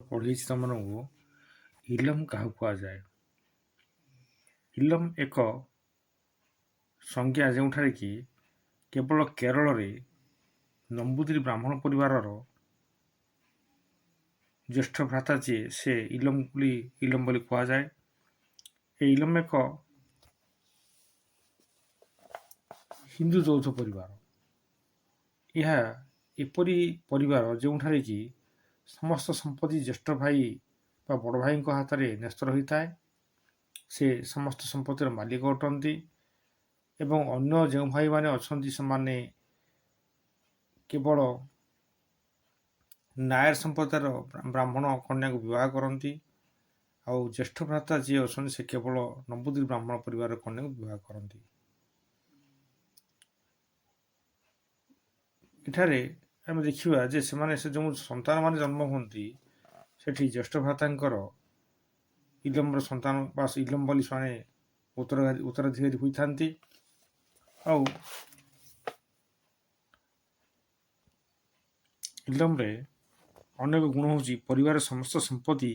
ପଢ଼େଇଛି ତମମାନଙ୍କୁ ଇଲମ କାହାକୁ କୁହାଯାଏ। ଇଲମ ଏକ ସଂଜ୍ଞା ଯେଉଁଠାରେ କି କେବଳ କେରଳରେ ନମ୍ବୁଦିରି ବ୍ରାହ୍ମଣ ପରିବାରର ଜ୍ୟେଷ୍ଠ ଭ୍ରାତା ଯିଏ ସେ ଇଲମ ବୋଲି କୁହାଯାଏ। ଏ ଇଲମ ଏକ ହିନ୍ଦୁ ଯୌଥ ପରିବାର। ଏହା ଏପରି ପରିବାର ଯେଉଁଠାରେ କି ସମସ୍ତ ସମ୍ପତ୍ତି ଜ୍ୟେଷ୍ଠ ଭାଇ ବା ବଡ଼ ଭାଇଙ୍କ ହାତରେ ନ୍ୟସ୍ତ ରହିଥାଏ। ସେ ସମସ୍ତ ସମ୍ପତ୍ତିର ମାଲିକ ଅଟନ୍ତି ଏବଂ ଅନ୍ୟ ଯେଉଁ ଭାଇମାନେ ଅଛନ୍ତି ସେମାନେ କେବଳ ନାୟର ସମ୍ପ୍ରଦାୟର ବ୍ରାହ୍ମଣ କନ୍ୟାକୁ ବିବାହ କରନ୍ତି, ଆଉ ଜ୍ୟେଷ୍ଠ ଭ୍ରାତା ଯିଏ ଅଛନ୍ତି ସେ କେବଳ ନମ୍ବୁଦିରି ବ୍ରାହ୍ମଣ ପରିବାରର କନ୍ୟାକୁ ବିବାହ କରନ୍ତି। ଏଠାରେ ଆମେ ଦେଖିବା ଯେ ସେମାନେ ସେ ଯେଉଁ ସନ୍ତାନମାନେ ଜନ୍ମ ହୁଅନ୍ତି ସେଠି ଜ୍ୟେଷ୍ଠ ଭ୍ରାତାଙ୍କର ଇଲମର ସନ୍ତାନ ବା ଇଲମ ବୋଲି ସେମାନେ ଉତ୍ତରାଧିକାରୀ ହୋଇଥାନ୍ତି। ଆଉ ଇଲମରେ ଅନେକ ଗୁଣ ହେଉଛି ପରିବାର ସମସ୍ତ ସମ୍ପତ୍ତି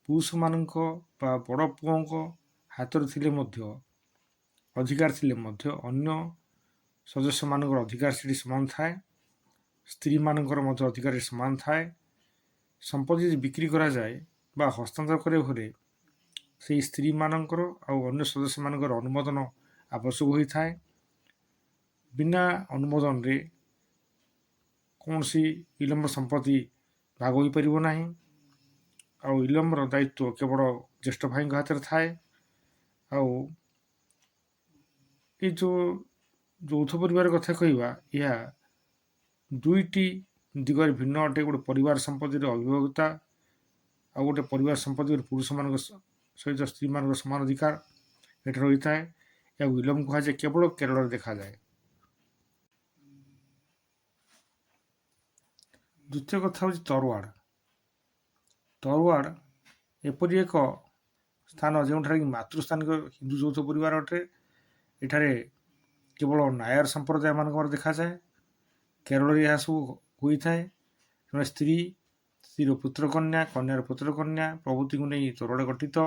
ପୁରୁଷମାନଙ୍କ ବା ବଡ଼ ପୁଅଙ୍କ ହାତରେ ଥିଲେ ମଧ୍ୟ ଅଧିକାର ଥିଲେ ମଧ୍ୟ ଅନ୍ୟ ସଦସ୍ୟମାନଙ୍କର ଅଧିକାର ସେଠି ସମାନ ଥାଏ। ସ୍ତ୍ରୀମାନଙ୍କର ମଧ୍ୟ ଅଧିକାର ସମାନ ଥାଏ। ସମ୍ପତ୍ତି ଯଦି ବିକ୍ରି କରାଯାଏ ବା ହସ୍ତାନ୍ତର କରିବାକୁ ହେଲେ ସେହି ସ୍ତ୍ରୀମାନଙ୍କର ଆଉ ଅନ୍ୟ ସଦସ୍ୟମାନଙ୍କର ଅନୁମୋଦନ ଆବଶ୍ୟକ ହୋଇଥାଏ। ବିନା ଅନୁମୋଦନରେ କୌଣସି ଇଲମର ସମ୍ପତ୍ତି ଭାଗ ହୋଇପାରିବ ନାହିଁ। ଆଉ ଇଲମର ଦାୟିତ୍ୱ କେବଳ ଜ୍ୟେଷ୍ଠ ଭାଇଙ୍କ ହାତରେ ଥାଏ। ଆଉ ଏ ଯେଉଁ ଯୌଥ ପରିବାର କଥା କହିବା, ଏହା ଦୁଇଟି ଦିଗରେ ଭିନ୍ନ ଅଟେ। ଗୋଟେ ପରିବାର ସମ୍ପତ୍ତିର ଅଭିଭାବକତା, ଆଉ ଗୋଟେ ପରିବାର ସମ୍ପତ୍ତିରେ ପୁରୁଷମାନଙ୍କ ସହିତ ସ୍ତ୍ରୀମାନଙ୍କର ସମାନ ଅଧିକାର ଏଠି ରହିଥାଏ। ଏହାକୁ ଇଲମ କୁହାଯାଏ, କେବଳ କେରଳରେ ଦେଖାଯାଏ। ଦ୍ୱିତୀୟ କଥା ହେଉଛି ତରୱାଡ଼। ତରୱାଡ଼ ଏପରି ଏକ ସ୍ଥାନ ଯେଉଁଠାରେ କି ମାତୃସ୍ଥାନିକ ହିନ୍ଦୁ ଯୌଥ ପରିବାର ଅଟେ। ଏଠାରେ କେବଳ ନାୟର ସମ୍ପ୍ରଦାୟମାନଙ୍କର ଦେଖାଯାଏ। କେରଳରେ ଏହା ସବୁ ହୋଇଥାଏ। ଜଣେ ସ୍ତ୍ରୀ, ସ୍ତ୍ରୀର ପୁତ୍ରକନ୍ୟା, କନ୍ୟାର ପୁତ୍ରକନ୍ୟା ପ୍ରଭୃତିକୁ ନେଇ ତରୱାଡ଼ ଗଠିତ।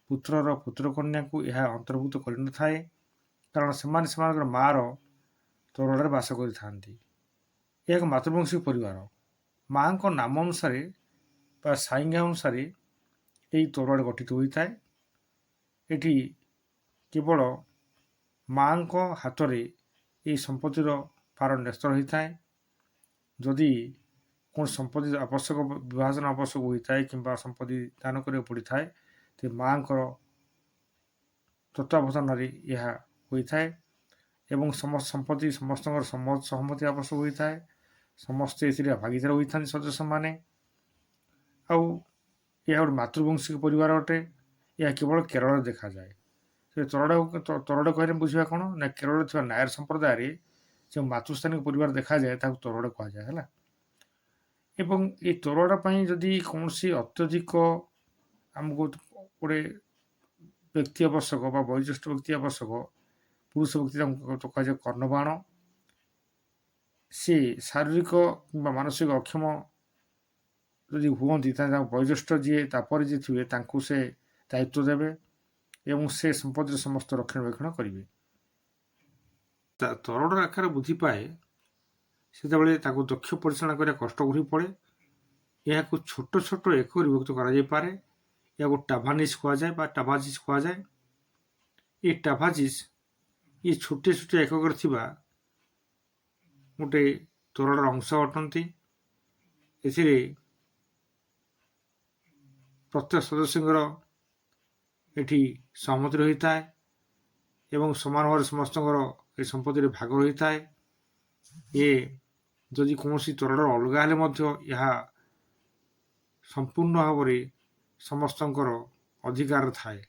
ପୁତ୍ରର ପୁତ୍ରକନ୍ୟାକୁ ଏହା ଅନ୍ତର୍ଭୁକ୍ତ କରିନଥାଏ, କାରଣ ସେମାନେ ସେମାନଙ୍କର ମାଆର ତରୱାଡ଼ରେ ବାସ କରିଥାନ୍ତି। ଏହା ଏକ ମାତୃବଂଶୀ ପରିବାର। ମାଆଙ୍କ ନାମ ଅନୁସାରେ ବା ସାଇଙ୍ଗା ଅନୁସାରେ ଏହି ତରୱାଡ଼ ଗଠିତ ହୋଇଥାଏ। ଏଠି କେବଳ ମାଆଙ୍କ ହାତରେ ଏହି ସମ୍ପତ୍ତିର ଭାର ନ୍ୟସ୍ତ ରହିଥାଏ। ଯଦି କୌଣସି ସମ୍ପତ୍ତି ଆବଶ୍ୟକ, ବିଭାଜନ ଆବଶ୍ୟକ ହୋଇଥାଏ କିମ୍ବା ସମ୍ପତ୍ତି ଦାନ କରିବାକୁ ପଡ଼ିଥାଏ, ତେବେ ମାଆଙ୍କର ତତ୍ତ୍ୱାବଧାନରେ ଏହା ହୋଇଥାଏ ଏବଂ ସମସ୍ତ ସମ୍ପତ୍ତି ସମସ୍ତଙ୍କର ସହମତି ଆବଶ୍ୟକ ହୋଇଥାଏ। ସମସ୍ତେ ଏଥିରେ ଭାଗିଦାର ହୋଇଥାନ୍ତି ସଦସ୍ୟମାନେ। ଆଉ ଏହା ଗୋଟେ ମାତୃବଂଶିକ ପରିବାର ଅଟେ। ଏହା କେବଳ କେରଳରେ ଦେଖାଯାଏ। ସେ ତରଡ଼ କହିଲେ ବୁଝିବା କ'ଣ ନା କେରଳରେ ଥିବା ନାୟର ସମ୍ପ୍ରଦାୟରେ ଯେଉଁ ମାତୃସ୍ଥାନିକ ପରିବାର ଦେଖାଯାଏ ତାହାକୁ ତରଡ଼ କୁହାଯାଏ, ହେଲା। ଏବଂ ଏ ତରଡ଼ ପାଇଁ ଯଦି କୌଣସି ଅତ୍ୟଧିକ ଆମକୁ ଗୋଟେ ବ୍ୟକ୍ତି ଆବଶ୍ୟକ ବା ବୟୋଜ୍ୟେଷ୍ଠ ବ୍ୟକ୍ତି ଆବଶ୍ୟକ, ପୁରୁଷ ବ୍ୟକ୍ତି ତାଙ୍କୁ କୁହାଯାଏ କର୍ଣ୍ଣବାଣ। ସେ ଶାରୀରିକ କିମ୍ବା ମାନସିକ ଅକ୍ଷମ ଯଦି ହୁଅନ୍ତି ତାହେଲେ ତାଙ୍କ ବୟୋଜ୍ୟେଷ୍ଠ ଯିଏ ତାପରେ ଯିଏ ଥିବେ ତାଙ୍କୁ ସେ ଦାୟିତ୍ୱ ଦେବେ ଏବଂ ସେ ସମ୍ପତ୍ତିର ସମସ୍ତ ରକ୍ଷଣାବେକ୍ଷଣ କରିବେ। ତରଡ଼ର ଆକାର ବୃଦ୍ଧି ପାଏ ସେତେବେଳେ ତାକୁ ଦକ୍ଷ ପରିଚାଳନା କରିବା କଷ୍ଟ ହୋଇପଡ଼େ। ଏହାକୁ ଛୋଟ ଛୋଟ ଏକକ ବିଭକ୍ତ କରାଯାଇପାରେ। ଏହାକୁ ଟାଭାନିସ୍ କୁହାଯାଏ ବା ଟାଭାଜିସ୍ କୁହାଯାଏ। ଏ ଟାଭାଜିସ୍ ଏ ଛୋଟିଆ ଛୋଟିଆ ଏକକରେ ଥିବା ଗୋଟେ ତରଡ଼ର ଅଂଶ ଅଟନ୍ତି। ଏଥିରେ ପ୍ରତ୍ୟେକ ସଦସ୍ୟଙ୍କର ଏଠି ସହମତି ରହିଥାଏ ଏବଂ ସମାନ ଭାବରେ ସମସ୍ତଙ୍କର ଏ ସମ୍ପତ୍ତିରେ ଭାଗ ରହିଥାଏ। ଏ ଯଦି କୌଣସି ତରଡ଼ ଅଲଗା ହେଲେ ମଧ୍ୟ ଏହା ସମ୍ପୂର୍ଣ୍ଣ ଭାବରେ ସମସ୍ତଙ୍କର ଅଧିକାର ଥାଏ।